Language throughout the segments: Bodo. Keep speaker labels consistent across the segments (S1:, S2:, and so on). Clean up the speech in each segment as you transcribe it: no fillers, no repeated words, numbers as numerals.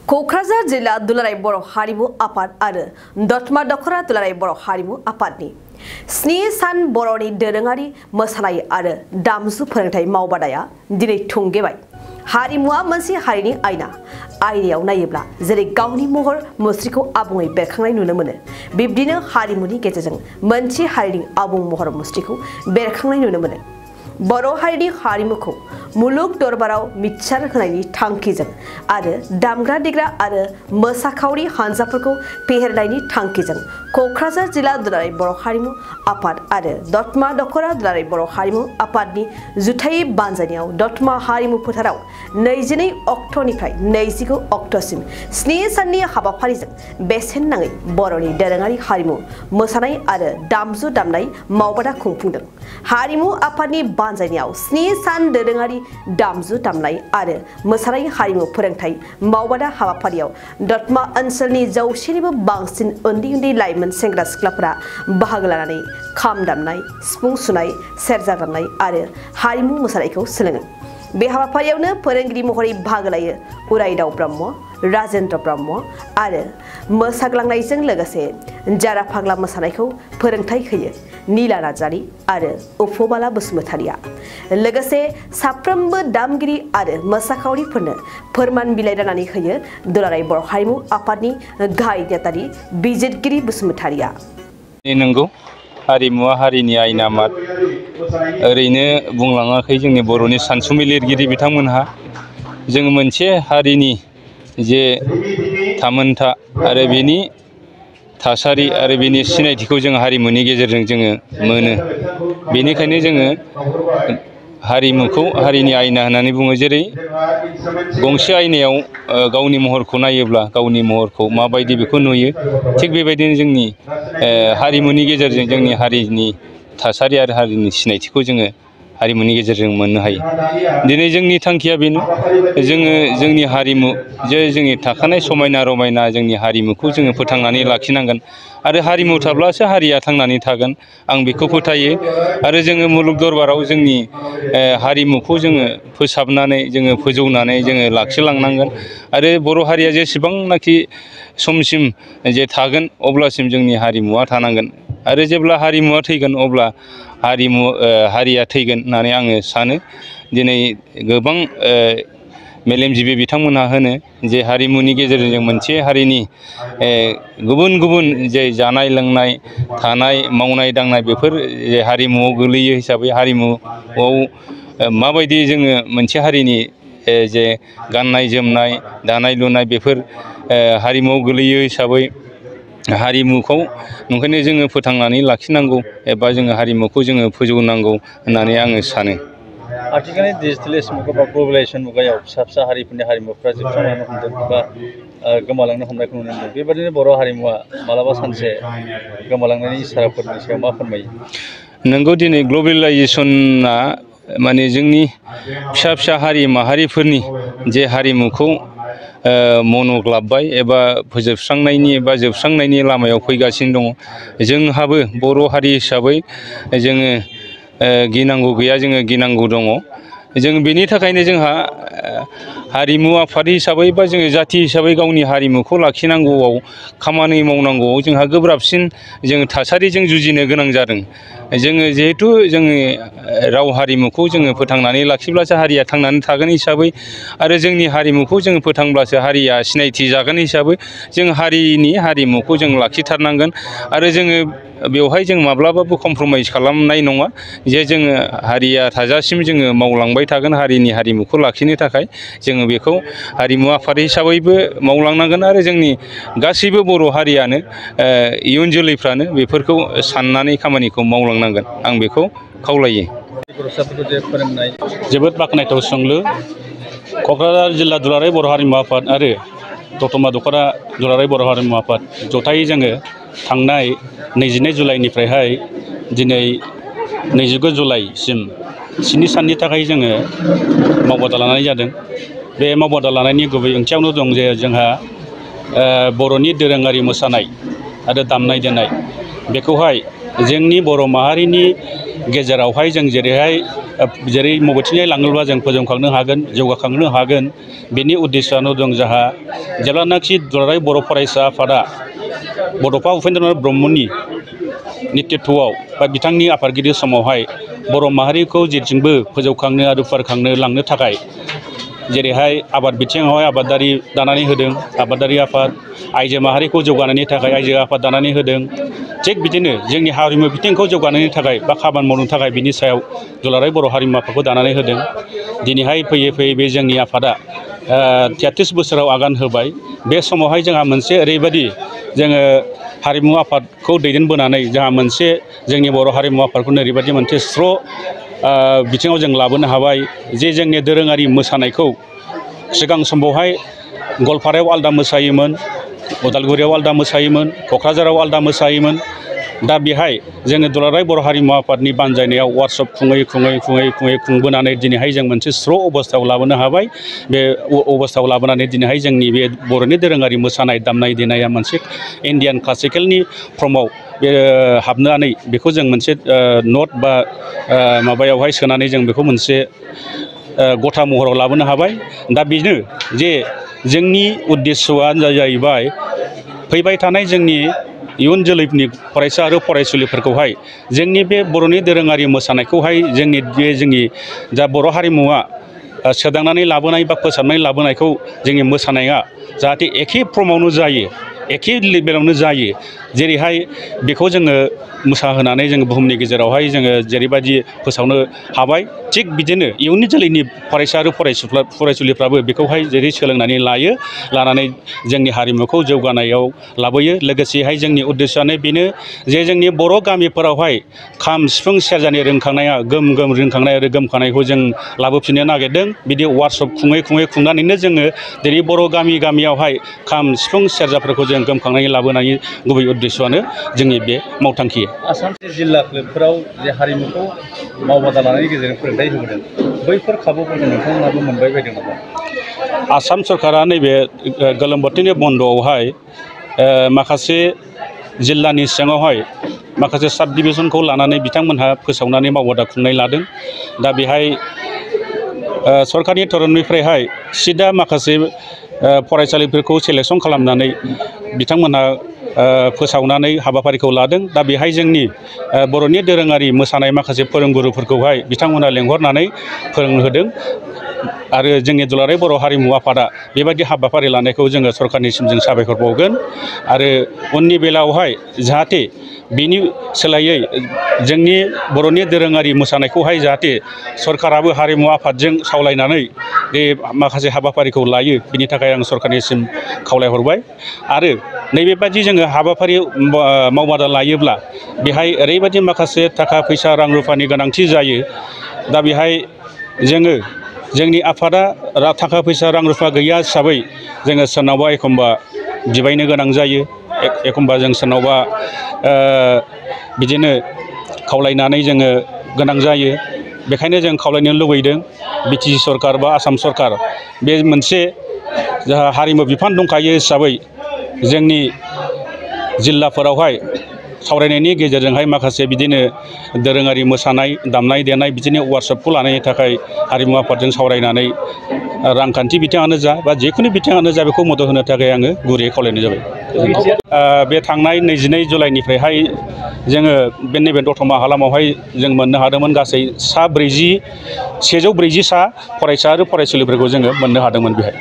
S1: क'क्राझार जिल्ला दुलाराय बर' हारिमु आफाद आरो दतमा दख'रा दुलाराय बर' हारिमु आफादनि 7 सान बर'नि दोरोङारि मोसानाय आरो दामजु फोरोंथाय मावबादाया दिनै थुंगेबाय। हारिमुआ मोनसे हारिनि आयना। आयनायाव नायोब्ला जेरै गावनि महर मुस्रिखौ आबुङै बेरखांनाय नुनो मोनो, बिब्दिनो हारिमुनि गेजेरजों मोनसे हारिनि आबुं महर मुस्रिखौ बेरखांनाय नुनो मोनो। बर' हारिनि हारिमुखौ मुलुग दरबाराव मिथिसार होनायनि थांखिजों आरो दामग्रा देग्रा आरो मोसाखावरि हानजाफोरखौ फेहेरनायनि थांखिजों क'क्राझार जिल्ला दुलाराय बर' हारिमु आफाद आरो दतमा दख'रा दुलाराय बर' हारिमु आफादनि जुथायै बानजायनायाव दतमा हारिमु फोथाराव 22 अक्ट'निफ्राय 29 अक्ट'सिम 7 साननि हाबाफारिजों बेसेन नाङै बर'नि दोरोङारि हारिमु मोसानाय आरो दामजु दामनाय मावबादा खुंफुंदों। हारिमु आफादनि बानजायनायाव 7 सान दोरोङारि दामजु दामनाय आरो मोसानाय हारिमु फोरोंथाय मावबादा हाबाफारियाव दतमा ओनसोलनि 100निबो बांसिन उन्दै लाइमोन सेंग्रा सिख्लाफोरा बाहागो लानानै खाम दामनाय, सिफुं सुनाय, सेरजा दामनाय आरो हारिमु मोसानायखौ सोलोङो। बे हाबाफारियावनो फोरोंगिरि महरै बाहागो लायो उरायदाव ब्रह्म, राजेन्द्र ब्रह्म आरो मोसाग्लांनायजों लोगोसे जारा फाग्ला मोसानायखौ फोरोंथाय होयो नीला नार्जारी आरो उफबाला बसुमतारिया। लोगोसे साफ्रोमबो दामगिरि आरो मोसाखावरिफोरनो फोरमान बिलाइ राननानै होयो दुलाराय बर' हारिमु आफादनि गाहाय नेतारि बिजितगिरि बसुमतारिया।
S2: नंगौ, हारिमुआ हारिनि आयना मात ओरैनो बुंलाङाखै जोंनि बर'नि सानसुमै लिरगिरि बिथांमोनहा। जों मोनसे हारिनि जे थामोनथा आरो बेनि थासारि आरो बेनि सिनायथिखौ जों हारिमुनि गेजेरजों जोङो मोनो। बेनिखायनो जोङो हारिमुखौ हारिनि आयना होननानै बुङो। जेरै गंसे आयनायाव गावनि महरखौ नायोब्ला गावनि महरखौ माबायदि बेखौ नुयो, थिग बेबायदिनो जोंनि हारिमुनि गेजेरजों जोंनि हारिनि थासारि आरो हारिनि सिनायथिखौ जोङो हारिमुनि गेजेरजों मोननो हायो। दिनै जोंनि थांखिया बेनो, जोङो जोंनि हारिमु जे जोंनि थाखानाय समायना रमायना जोंनि हारिमुखौ जोङो फोथांनानै लाखिनांगोन आरो हारिमु थाब्लासो हारिया थांनानै थागोन, आं बेखौ फोथायो। आरो जोङो मुलुग दरबाराव जोंनि हारिमुखौ जोङो फोसाबनानै जोङो फोजौनानै जोङो लाखिलांनांगोन। आरो बर' हारिया जेसेबांनाखि समसिम जे थागोन अब्लासिम जोंनि हारिमुवा थानांगोन। आरो जेब्ला हारिमुवा थैगोन अब्ला हारिया थैगोन होननानै आङो सानो। दिनै गोबां मेलेमजिबि बिथांमोनहा होनो जे हारिमुनि गेजेरजों मोनसे हारिनि गुबुन गुबुन जे जानाय लोंनाय, थानाय, मावनाय दांनाय बेफोर जे हारिमुआव गोलैयो हिसाबै हारिमुआव माबायदि जोङो मोनसे हारिनि जे गाननाय जोमनाय, दानाय लुनाय बेफोर हारिमुआव गोलैयो हिसाबै हारिमुखौ ओंखायनो जोङो फोथांनानै लाखिनांगौ एबा जोङो हारिमुखौ जोङो फोजौनांगौ होननानै आङो सानो।
S3: आथिखालनि डिजिटेलाइज मुगा बा ग्लबेलाइजेसन मुगायाव फिसा हारिफोरनि हारिमुफ्रा जोबस्रांलांनो हमदों बा गोमालांनो हमनायखौ नुनो मोनदों। बेबादिनो बर' हारिमुवा मालाबा सानसे गोमालांनायनि इसाराफोरनि सायाव मा फोरमायो?
S2: नंगौ, दिनै ग्लबेलाइजेसना माने जोंनि फिसा हारि माहारिफोरनि जे हारिमुखौ मन'ग्लाबबाय एबा फोजोबस्रांनायनि एबा जोबस्रांनायनि लामायाव फैगासिनो दङ। जोंहाबो बर' हारि हिसाबै जोङो गिनांगौ गैया, जोङो गिनांगौ दङ। जों बेनि थाखायनो जोंहा हारिमु आफाद हिसाबै बा जोङो जाथि हिसाबै गावनि हारिमुखौ लाखिनांगौआव, खामानि मावनांगौआव जोंहा गोब्राबसिन जोङो थासारिजों जुजिनो गोनां जादों। जोङो जिहेथु जोंनि राव हारिमुखौ जोङो फोथांनानै लाखिब्लासो हारिया थांनानै थागोन हिसाबै आरो जोंनि हारिमुखौ जोङो फोथांब्लासो हारिया सिनायथि जागोन हिसाबै जों हारिनि हारिमुखौ जों लाखिथारनांगोन। आरो जोङो बेवहाय जों माब्लाबाबो कमप्रमाइस खालामनाय नङा जे जोङो हारिया थाजासिम जोङो मावलांबाय थागोन हारिनि हारिमुखौ लाखिनो थाखाय। जोङो बेखौ हारिमु आफाद हिसाबैबो मावलांनांगोन आरो जोंनि गासैबो बर' हारियानो इयुन जोलैफ्रानो बेफोरखौ साननानै खामानिखौ मावलांनांगोन, आं बेखौ खावलायो।
S4: जोबोद बाख्नायथाव सोंलु। क'क्राझार जिल्ला दुलाराय बर' हारिमु आफाद आरो दतमा दख'रा दुलाराय बर' हारिमु आफाद जथायै जोङो थांनाय 22 जुलाइनिफ्रायहाय दिनै 29 जुलाइसिम 7 साननि थाखाय जोङो मावबादा लानाय जादों। बे मावबादा लानायनि गुबै ओंथियावनो दं जे जोंहा बर'नि दोरोङारि मोसानाय आरो दामनाय देनाय बेखौहाय जोंनि बर' माहारिनि गेजेरावहाय जों जेरै मगथिङै लाङोब्ला जों फोजौखांनो हागोन जौगाखांनो हागोन बेनि उद्देশ্যआनो दं जोंहा जेब्लानाखि दुलाराय बर' फरायसा आफादा बड'फा उपेन्द्रनाथ ब्रह्मनि नेतृत्वआव बा बिथांनि आफादगिरि समावहाय बर' माहारिखौ जेथिंबो फोजौखांनो आरो फुवारखांनो लांनो थाखाय जेरैहाय आबाद बिथिङावहाय आबादारि दानानै होदों आबादारि आफाद आइजो माहारिखौ जौगानायनि थाखाय आइजो आफाद दानानै होदों थिग बिदिनो जोंनि हारिमु बिथिंखौ जौगानायनि थाखाय बा खामानि मावनो थाखाय बिनि सायाव दुलाराय बर' हारिमु आफादखौ दानानै होदों दिनैहाय फैयै फैयै बे जोंनि आफादा 33 बोसोराव आगान होबाय बे समावहाय जोंहा मोनसे ओरैबायदि जोङो हारिमु आफादखौ दैदेनबोनानै जोंहा मोनसे जोंनि बर' हारिमु आफादखौनो ओरैबायदि मोनसे स्र' बिथिङाव जों लाबोनो हाबाय जे जोंनि दोरोङारि मोसानायखौ सिगां समावहाय गवालपारायाव आलदा मोसायोमोन उदालगुरियाव आलदा मोसायोमोन क'क्राझाराव आलदा मोसायोमोन दा बेहाय जोङो दुलाराय बर' हारिमु आफादनि बानजायनायाव वार्कशप खुङै खुंबोनानै दिनैहाय जों मोनसे स्र' अबस्थायाव लाबोनो हाबाय बे अबस्थायाव लाबोनानै दिनैहाय जोंनि बे बर'नि दोरोङारि मोसानाय दामनाय देनाया मोनसे इन्डियान क्लासिकेलनि फर्माव बे हाबनानै बेखौ जों मोनसे नट बा माबायावहाय सोनानै जों बेखौ मोनसे गथा महराव लाबोनो हाबाय दा बेनो जे जोंनि उद्देस्यआ जाहैबाय फैबाय थानाय जोंनि इयुन जोलैनि फरायसा आरो फरायसुलिफोरखौहाय जोंनि बे बर'नि दोरोङारि मोसानायखौहाय जोंनि जा बर' हारिमुआ सोदांनानै लाबोनाय बा फोसाबनानै लाबोनायखौ जोंनि मोसानाया जाहाथे एखे फर्मावनो जायो एखे लेभेलावनो जायो जेरैहाय बेखौ जोङो मोसाहोनानै जोङो बुहुमनि गेजेरावहाय जोङो जेरैबायदि फोसावनो हाबाय थिग बिदिनो इयुननि जोलैनि फरायसा आरो फरायसुलिफ्राबो बेखौहाय जेरै सोलोंनानै लानानै जोंनि हारिमुखौ जौगानायाव लाबोयो लोगोसेहाय जोंनि उद्देश्यआनो बेनो जे जोंनि बर' गामिफोरावहाय खाम सिफुं सेरजानि रोंखांनाया गोम रोंखांनाय आरो गोमखांनायखौ जों लाबोफिननो नागिरदों बिदि वार्कशप खुंनानैनो जोङो दिनै बर' गामियावहाय खाम सिफुं सेरजाफोरखौ जों गोमखांनानै लाबोनायनि गुबै उद्देश्यआनो जोंनि बे मावथांखि
S3: आसाम जिल्ला क्लाबफोराव जे हारिमुखौ मावबादा लानायनि गेजेरजों फोरोंथाइ होबोदों बैफोर खाबुफोरखौ नोंथांमोनाबो मोनबाय बायदों नामा?
S4: आसाम सरकारा नैबे गोलोम बोथोरनि बन्द'आवहाय माखासे जिल्लानि सिङावहाय माखासे साब डिभिजनखौ लानानै बिथांमोनहा फोसावनानै मावबादा खुंनाय लादों दा बेहाय सरकारनि थरफनिफ्रायहाय सिदा माखासे फरायसालिफोरखौ सेलेकसन खालामनानै बिथांमोनहा फोसावनानै हाबाफारिखौ लादों दा बेहाय जोंनि बर'नि दोरोङारि मोसानाय माखासे फोरोंगुरुफोरखौहाय बिथांमोनहा लेंहरनानै फोरोंहोदों आरो जोंनि दुलाराय बर' हारिमु आफादा बेबायदि हाबाफारि लानायखौ जोङो सरकारनिसिम जों साबायखर बावगोन आरो उननि बेलायावहाय जाहाथे बिनि सोलायै जोंनि बर'नि दोरोङारि मोसानायखौहाय जाहाथे सरकाराबो हारिमु आफादजों सावलायनानै बे माखासे हाबाफारिखौ लायो बिनि थाखाय आं सरकारनिसिम खावलायहरबाय आरो नैबेबायदि जोङो हाबाफारि मावबादा लायोब्ला बेहाय ओरैबायदि माखासे थाखा फैसा रां रुफानि गोनांथि जायो दा बेहाय जोङो जोंनि आफादा थाखा फैसा रां रुफा गैया हिसाबै जोङो सोरनावबा एखमबा बिबायनो गोनां जायो एखमबा जों सोरनावबा बिदिनो खावलायनानै जोङो गोनां जायो बेखायनो जों खावलायनो लुबैदों बिटिसि सरकार बा आसाम सरकार बे मोनसे जोंहा हारिमु बिफान दंखायो हिसाबै जोंनि जिल्लाफोरावहाय सावरायनायनि गेजेरजोंहाय माखासे बिदिनो दोरोङारि मोसानाय दामनाय देनाय बिदिनो वार्कशपखौ लानायनि थाखाय हारिमु आफादजों सावरायनानै रांखान्थि बिथिङानो जा बा जिखुनु बिथिङानो जा बेखौ मदद होनो थाखाय आङो गुरैयै खावलायनाय जाबाय बे थांनाय 22 जुलाइनिफ्रायहाय जोङो बे नैबे दतमा हालामावहाय जों मोननो हादोंमोन गासै 140 फरायसा आरो फरायसुलिफोरखौ जोङो मोननो हादोंमोन बेहाय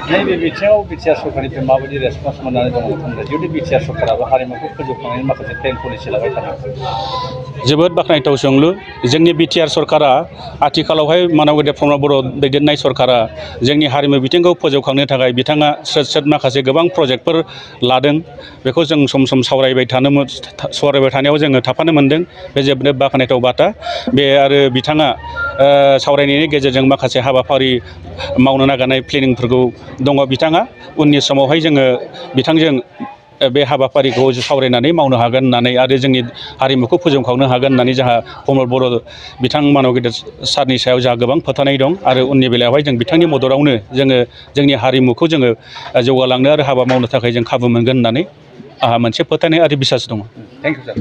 S3: नैबे बिथिङाव बिटिआर सरकारनिफ्राय माबायदि रेसपन्स मोननानै दङ नोंथांमोना जुदि बिटिआर सरकाराबो हारिमुखौ फोजौखांनायनि माखासे प्लेन पलिसि लाबाय थादों
S4: जोबोद बाख्नायथाव सोंलु जोंनि बिटिआर सरकारा आथिखालावहाय मानब गेदेर प्रमद बर' दैदेननाय सरकारा जोंनि हारिमु बिथिंखौ फोजौखांनो थाखाय बिथाङा स्रोद माखासे गोबां प्रजेक्टफोर लादों बेखौ जों सम सम सावरायबाय थानायाव जोङो थाफानो मोनदों बे जोबोद बाख्नायथाव बाथ्रा बे आरो बिथाङा सावरायनायनि गेजेरजों माखासे हाबाफारि मावनो नागिरनाय प्लेनिंफोरखौ दङ बिथाङा उननि समावहाय जोङो बिथांजों बे हाबाफारिखौ सावरायनानै मावनो हागोन होननानै आरो जोंनि हारिमुखौ फोजौखांनो हागोन होननानै जोंहा प्रमद बर' बिथां मानब गेदेर सारनि सायाव जोंहा गोबां फोथायनाय दं आरो उननि बेलायावहाय जों बिथांनि मददावनो जोङो जोंनि हारिमुखौ जोङो जौगालांनो आरो हाबा मावनो थाखाय जों खाबु मोनगोन होननानै आंहा मोनसे फोथायनाय आरो बिसास दङ।
S3: थेंक इउ सार।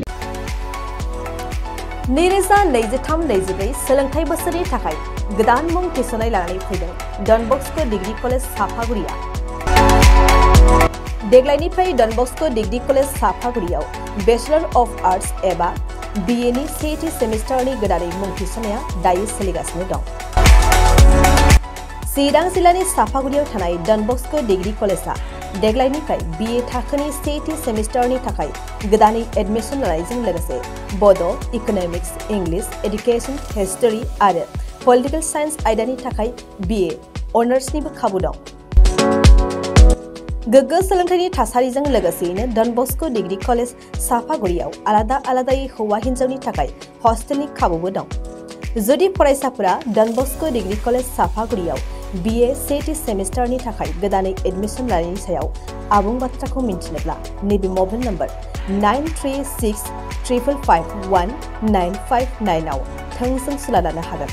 S1: 2023-24 सोलोंथाइ बोसोरनि थाखाय गोदान मुं थिसननाय लानानै फैदों डन बस्को डिग्री कलेज साफागुरिया। देग्लायनिफ्राय डन बस्को डिग्री कलेज साफागुरियाव बेचलर अफ आर्ट्स एबा BA नि सेथि सेमिस्टारनि गोदानै मुं थिसननाया दायो सोलिगासिनो दं। चिरां जिल्लानि साफागुरियाव थानाय डन बस्को डिग्री कलेजआ देग्लायनिफ्राय BA थाखोनि सेथि सेमिस्टारनि थाखाय गोदानै एडमिशन लानायजों लोगोसे बड', इकोनॉमिक्स, इंलिश, एडुकेशन, हिस्टरी आरो पलिटिकल साइंस आयदानि थाखाय BA अनार्सनिबो खाबु दं। गोग्गो सोलोंथाइनि थासारिजों लोगोसेयैनो डन बस्को डिग्री कलेज साफागुरियाव आलादा आलादायै हौवा हिन्जावनि थाखाय हस्टेलनि खाबुबो दं। जुदि फरायसाफोरा डन बस्को डिग्री कलेज साफागुरियाव BA सेथि सेमिस्टारनि थाखाय गोदानै एडमिशन लानायनि सायाव आबुं बाथ्राखौ मिन्थिनोब्ला नैबे मबाइल नम्बर 9365551959 आव थोंजों सुला लानो हागोन।